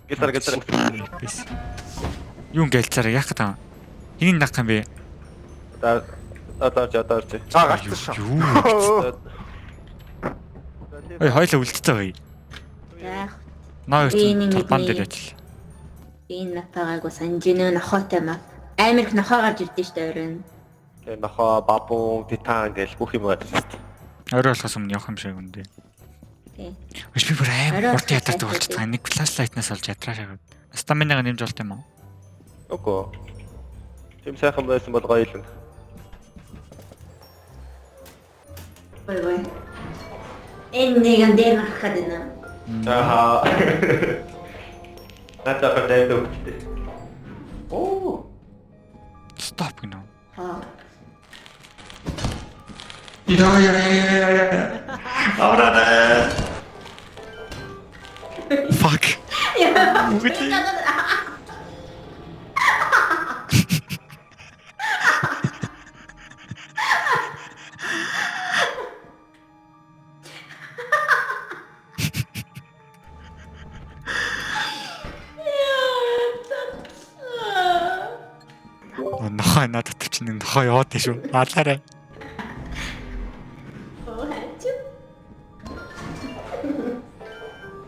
Гитар гитар. Бис. Юун гэлцээрээ яах гэдэг юм? Энийг дах юм бэ? Одоо одоо одоо одоо. Аа гарсан шүү. Юу? Ой, хоёлаа үлдсэн бай. Яах Наа Би нэг турбан мэднэ. дээр ажил. би энэ напаагаагүй санаж гинэ нохоотой маа. Амар их нохоо гарч ирдэ штэ оройн. Тэгээ нохоо, бабун, титан гэл бүх юм байдаг шүү дээ. Орой болохоос өмнө явах юм шиг үндэ. Тий. Өш би бүр амар Орой хурд ядардаг болохоос болчихсон. Нэг флашлайтнаас олж ядраа шагаад. Стаминага нэмж болт юм уу? Үгүй. Тийм сайхан байсан бол гоё юм. Ой ой. Энэ нэг юм дээр марах гэдэг нэ. Аа. Надад хадаад өгчтэй. Оо. Стоп гинэ. Аа. Яа яа яа яа яа. Авраа. Fuck. Үгүй. Нохой надад чинь нэг нохой яваад тийм шүү. Алаарай.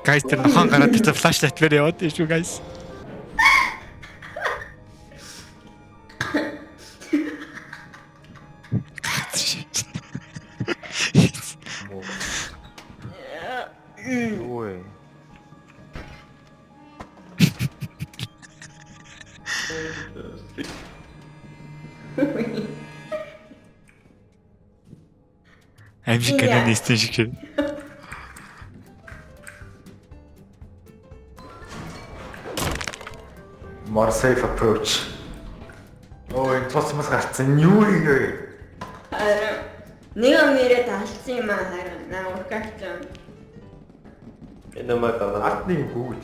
Guys тэр нохон гараад ирсэн флашлайт дээр яваад тийм шүү guys. Юу вэ? Аимшиг киноны сцен шиг шив. More safe approach. Оо энэ цус мас гарцсан. Юу юм бэ? Харин нэг юм нэрээ талцсан юм аа харин наа уркагч. Энэ маа даа. Ард нэг юм гүгүүд.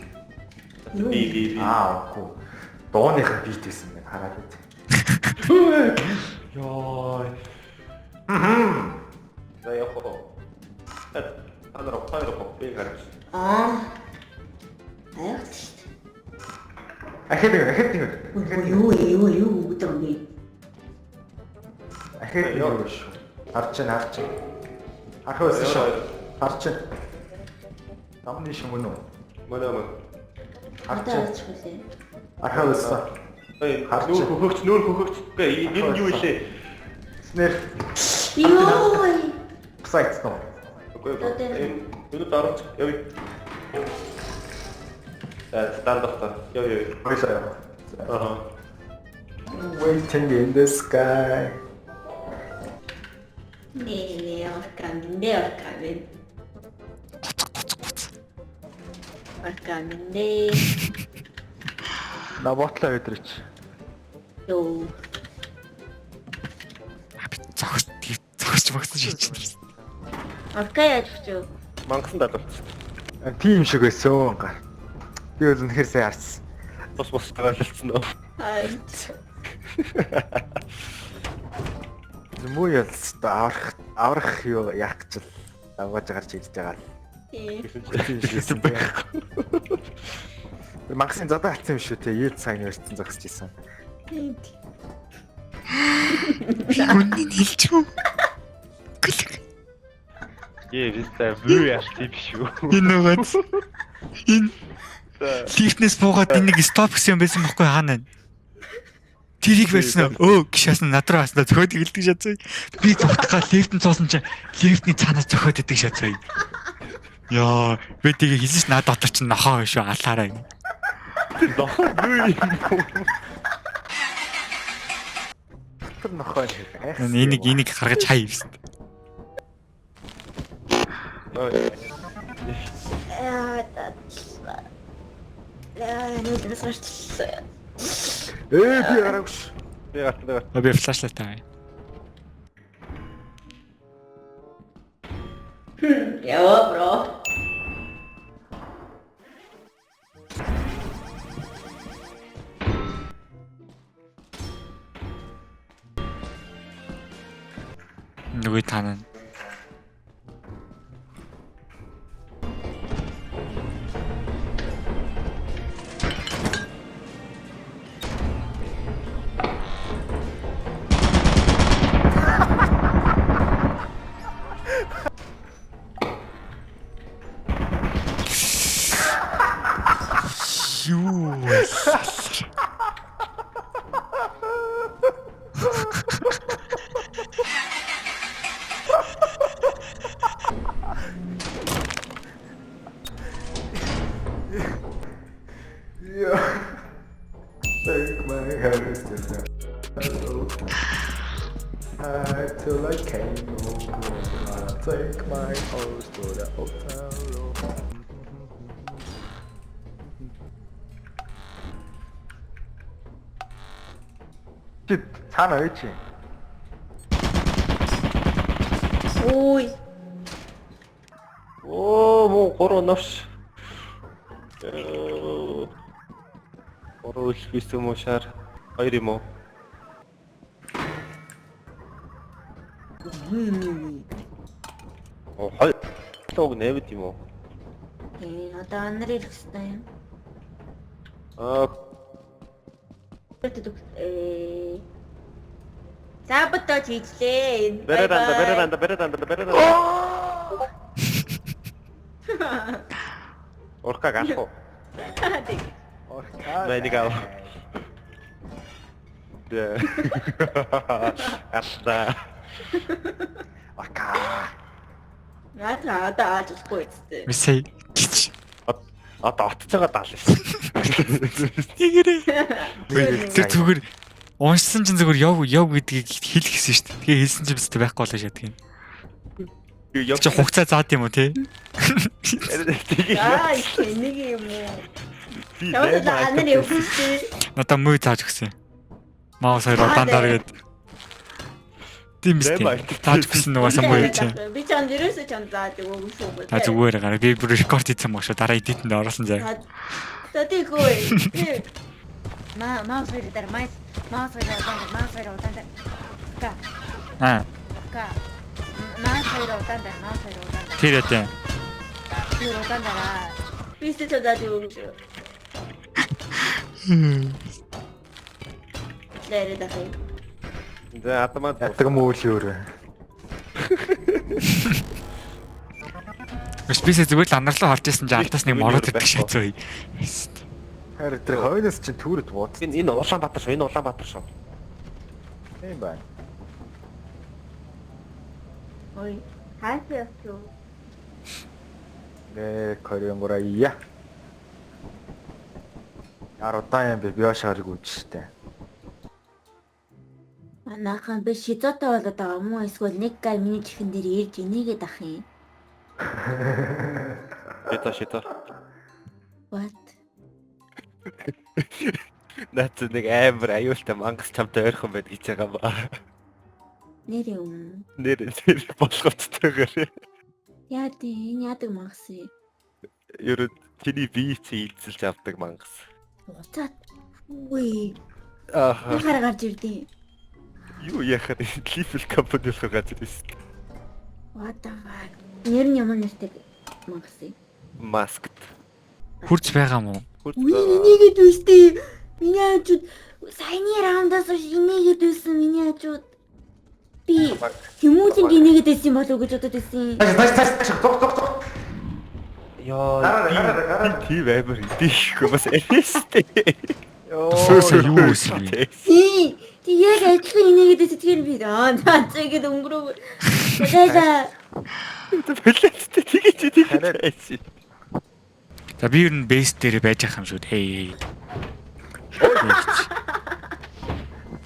Би би би. Аа үгүй. Дууных нь бит байсан байна хараад байт. Йой. За явах уу? Танаар танаар би гарч. Аа. Аяач шүү дээ. Ахид нэг ахид нэг. Юу юу юу гэдэг юм бэ? Ахид нэг юм шүү. Харж чинь харж чинь. Харах байсан шүү. Харж чинь. Намны шиг мөн үү? Мөн мөн. Харж Одоо чинь. очих үлээ. Архаа байсан. Ой, Харж нүүр чинь. хөхөгч, нүүр хөхөгч. Үгүй энэ нь юу илээ? Снэр Йой. сайт нөө. Үгүй энэ энэ дараач явъя. За стандарт яв яв. Баярлалаа. Аа. Waiting in the sky. Нэ нэ оркам нэ оркам. Оркам нэ. На ботлоо өдрөч. Йоо. А би зогс зогсч могсон шийдчихсэн. Орка яаж өгч үү? Мангасан далуулчих. Тийм шиг байсан. Би бол үнэхээр сайн харсан. Бус бус галалцсан нөө. Харин. Муу ялц аврах аврах юу яах гэж л давгаж гарч ирж байгаа л. Тийм. Тийм шиг байсан байх. Тэр мангасын задаа алдсан юм шүү те. Йел сайн ярьсан зогсож исэн. Тийм. Би үннийг хэлчихв. Гэлэг. Ээ бистэ мүү ялт юм шүү. Энэ нөгөөд энэ лифтнээс буугаад энэ нэг стоп гэсэн юм байсан бохгүй хаана вэ? Тэрийг барьсан уу? Өө гişээс над руу хаснаа зөхиод гэлдэг шатсаа. Би зүгтгаа лифтэн цуусан чинь лифтний цаанаас зөхиод идэг шатсаа. Яа, би тийг хэлсэн ш над дотор чинь нохоо шүү алаарай. Нохоо юу юм бэ? Тэр нохой хэрэг. Энийг энийг гаргаж хай гэсэн. Аа татлаа. Аа нүднээс гарчлаа. Ээ би гараагүй ш. Би гарт би гарт. Би флашлайт авъя. Яа бро. Нөгөө таана. Юу вэ? Yeah. Take my horse to the I till I came home. Take my horse to the hotel room. Чи цаана ой чи. Ой. Оо муу 3 новш. 3 үлэх юм уу шар? 2 юм уу? Оо 2 лог нэвд юм уу? Э одоо анар ирэх хэвээр юм. Аа Э Саботаж хийжлээ. Береранда береранда береранда береранда. Оркаг алах уу? Орка. Нэг ав. Дэ. Аллаа. Орка. Наад одоо аажлахгүй үсттэй. Мисэй гэж. Одоо отцоогоо даалаа шүү. Тэгэрээ. Тэр зүгээр уншсан чинь зүгээр яв яв гэдгийг хэлэх гэсэн шүү дээ. Тэгээ хэлсэн чинь бистэй байхгүй болоо шатдаг юм. Яв Чи хугацаа заад юм уу те? Тэгээ Аа нэг юм уу. Яваад анар явах үстэй. Надаа муу зааж өгсөн. Маус хоёр удаан дараа гээд. Тийм биз дээ. Зааж өгсөн нугасаа муу чи. Би чам ерөөсөө чам зааж өгөөгүй шүү. Та зүгээр гараа. Би бүр рекорд хийсэн баг шүү. Дараа эдитэнд оруулсан заяа. За тийгүй. Ма маус хоёр дээр маус маус хоёр удаан дээр маус хоёр удаан дээр. Ка Аа, ка. Маус хоёр удаан дээр маус хоёр удаан дээр. тэр яа. Тэр удаан дээр. Би ч зааж өгөөгүй шүү. Лэрэ дахь. За адамаа Ятаг мөөл өөр. Биш бисээ зүгээр л анарлаа харж ирсэн чинь ардаас нэг мороод ирдэг шээ зөө. Харин тэр хойноос чинь түүрэд бууд. Энэ энэ Улаанбаатар шүү. Энэ Улаанбаатар шүү. Тийм байна. Ой, хаашаа явчих вэ? Нэ корёнгорая. Яар удаан юм бэ? Би шаарыг үжтэй. Манайхан би шизотой болоод байгаа юм уу? Эсвэл нэг гай миний чихэн дээр ирж инээгээд ах юм. Шито шито. What? Наац нэг амар аюултай мангас чамтай ойрхон байд гэж байгаа ба. Нэр юм. Нэр нэр болгоцтойгоор. Яа тий, энэ яадаг мангас юм. Ер нь чиний бие чи эзэлж авдаг мангас. Буцаад. Үгүй. Аа. Яхаар гарч ирдээ. Юу яхаар Level company руу газар ирсэн. What the fuck? Нэр нь ямар нэртэй мангас юм? Masked. Хурц байгаа мó? Хурц Үгүй инээгээд үстэй. Миний хажууд саяны раундаас хойш инээгээд байсан миний хажууд. Би Тэмүүлэнг инээгээд байсан юм болов уу гэж бодод байсан. Тааш тааш тааш зуг зуг зуг. Яа. Гараарай, гараарай, гараарай. би Тийм амар идэхгүй бас арайстэй. Йоо. Сөөсөө юу байсан бэ? Тий. Тий яг адилхан инээгээд байсан тэгэхээр би аа наа зэгэд өнгөрөв. Тэгэлээ. Бэлэттэй тэгэж тэгэж. За би ер нь бейс дээр байж ах юм шүү. Хей.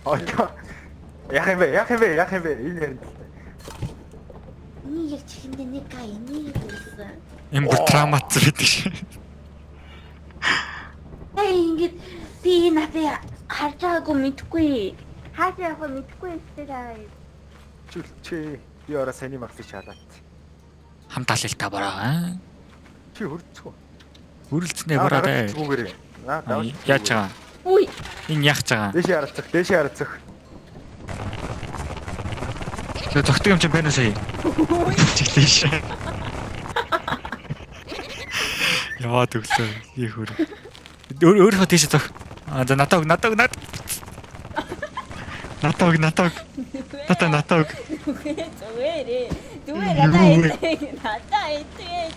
Одоо яах юм бэ? Яах юм бэ? Яах юм бэ? Энэ ярина. Миний яг чихэндээ нэг гай инээгээд байсан. Энэ бүр травматсан байдаг шээ. Эй ингээд би энэ апи харж байгаагүй мэдэхгүй. Хаашаа явах вэ мэдэхгүй өстэй та. Чүл чи би ороо саяны магсыг шалаад. Хамт алил та бараа. аа. Чи хөрцгөө. Хүрэлцнээ бараа дээ. Зүгээрээ. Наа давж. Яаж байгаа? Үгүй. Энэ яах гэж байгаа? Дэшээ харцах, дэшээ харцах. Тэр зогтөг юм чинь байна уу сая? Чиглээ шээ. Яваад өглөө. Их хөр. Өөр өөрийнхөө тийш зөх. Аа за надад өг, надад өг, над. Надад өг, надад өг. Надад надад өг. Зүгээр ээ. Зүгээр надаа итэг. Надаа итэг.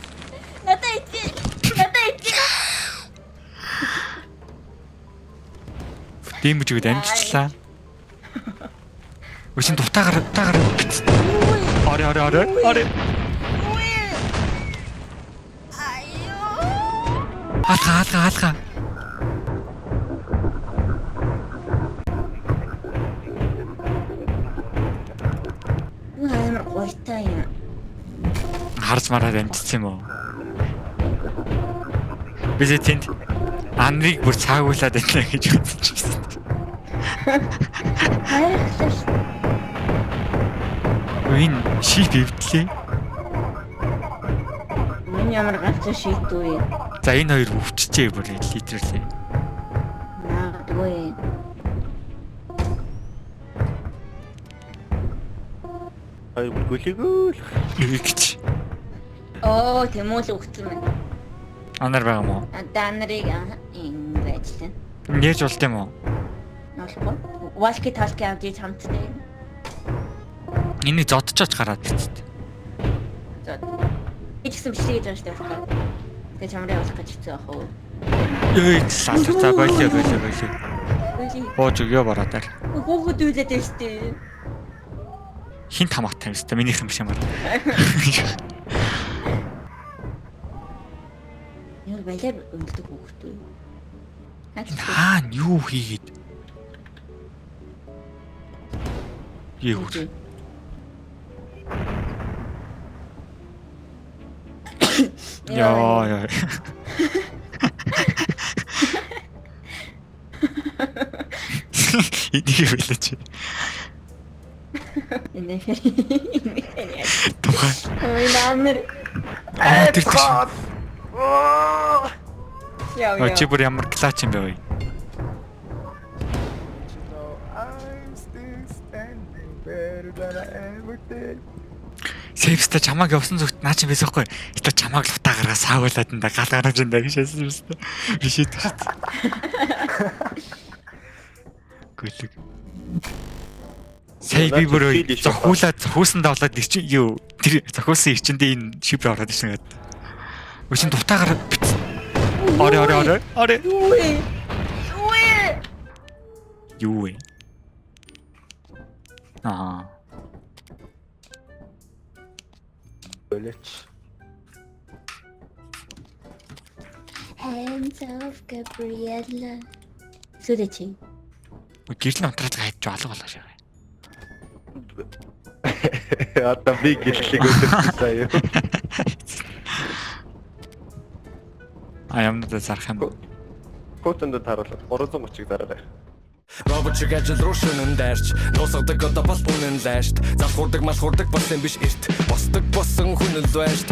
Надаа итэг. Надаа итэг. Дэмэж өгöd амжичлаа. Өчин дутаагаар дутаагаар бит. Ари ари ари ари. Алга алга алга. Юу амар гойтой юм. Харж мараад амжицсан юм уу? Би зэ тэнд анрыг бүр цаагуулаад байна гэж бодсон ч гэсэн. Хайрлаа шүү. Энэ шип эвдлээ. Энэ ямар ганцхан шийдвэр вэ? За энэ хоёр өвчжээ бүр literally. Магадгүй. Хоёр бүр гөлөгөө л. Гэж. Оо, тэмүүл өгсөн байна. Анар байгаа мó? Одоо нарыг ингэж л. Нээж болт юм уу? Болохгүй. Walkie talkie авч иж хамттай. Энийг зодчооч гараад ирсэн. За. Би ч гэсэн бичлэг хийж байгаа шүү дээ. байхгүй. Тэгээ чамраа явуулах гэж хэцүү ах уу. Эй, салуу за болио болио болио. Үгүй. Бууж өгөө бараадаар. Хүүхэд үйлээд байна шүү дээ. Хин тамаатай юм өстө минийх юм биш юм байна. Юу балиар өмлөдөг хүүхэд үү? Хаан юу хийгээд? Юу? Яа яа. Энийг байлаа чи. Энэ Тухай. Ой намэр. Аа тэр тийш. Яа Ой, чи бүр ямар клач юм бэ вэ? I'm still standing better than I ever did. Сейвста чамааг явсан зүгт наа чи байсан хгүй. Гэтэ чамааг лутаа гаргаа саагуулаад энэ гал гаргаж энэ гэж хэлсэн юм шүү. Биш ээ шүү. Гүлэг. Сая би бүр зохиулаад зохиусандаа болоод ирчин юу тэр зохиулсан ирчэндээ энэ шивэр ороод ирсэн гэдэг. Өчин дутаагаар бит. Ари ари ари ари. Юу вэ? Юу вэ? Юу вэ? Аа. Болооч. Hands of Gabriella. Сүрэ чи. Гэрэл унтраал гайж алга болоо шээ. Одоо би гэллэг өдөрсөн юу. А юмнуудаа зарах юм. Котэнд таруулаад 330-ыг зараарай. Робот шиг ажил руу шөнөн дайрч дуусгадаг одоо бол үнэн лайшт залхуурдаг малхуурдаг болсон биш эрт босдог босон хүн л байшт.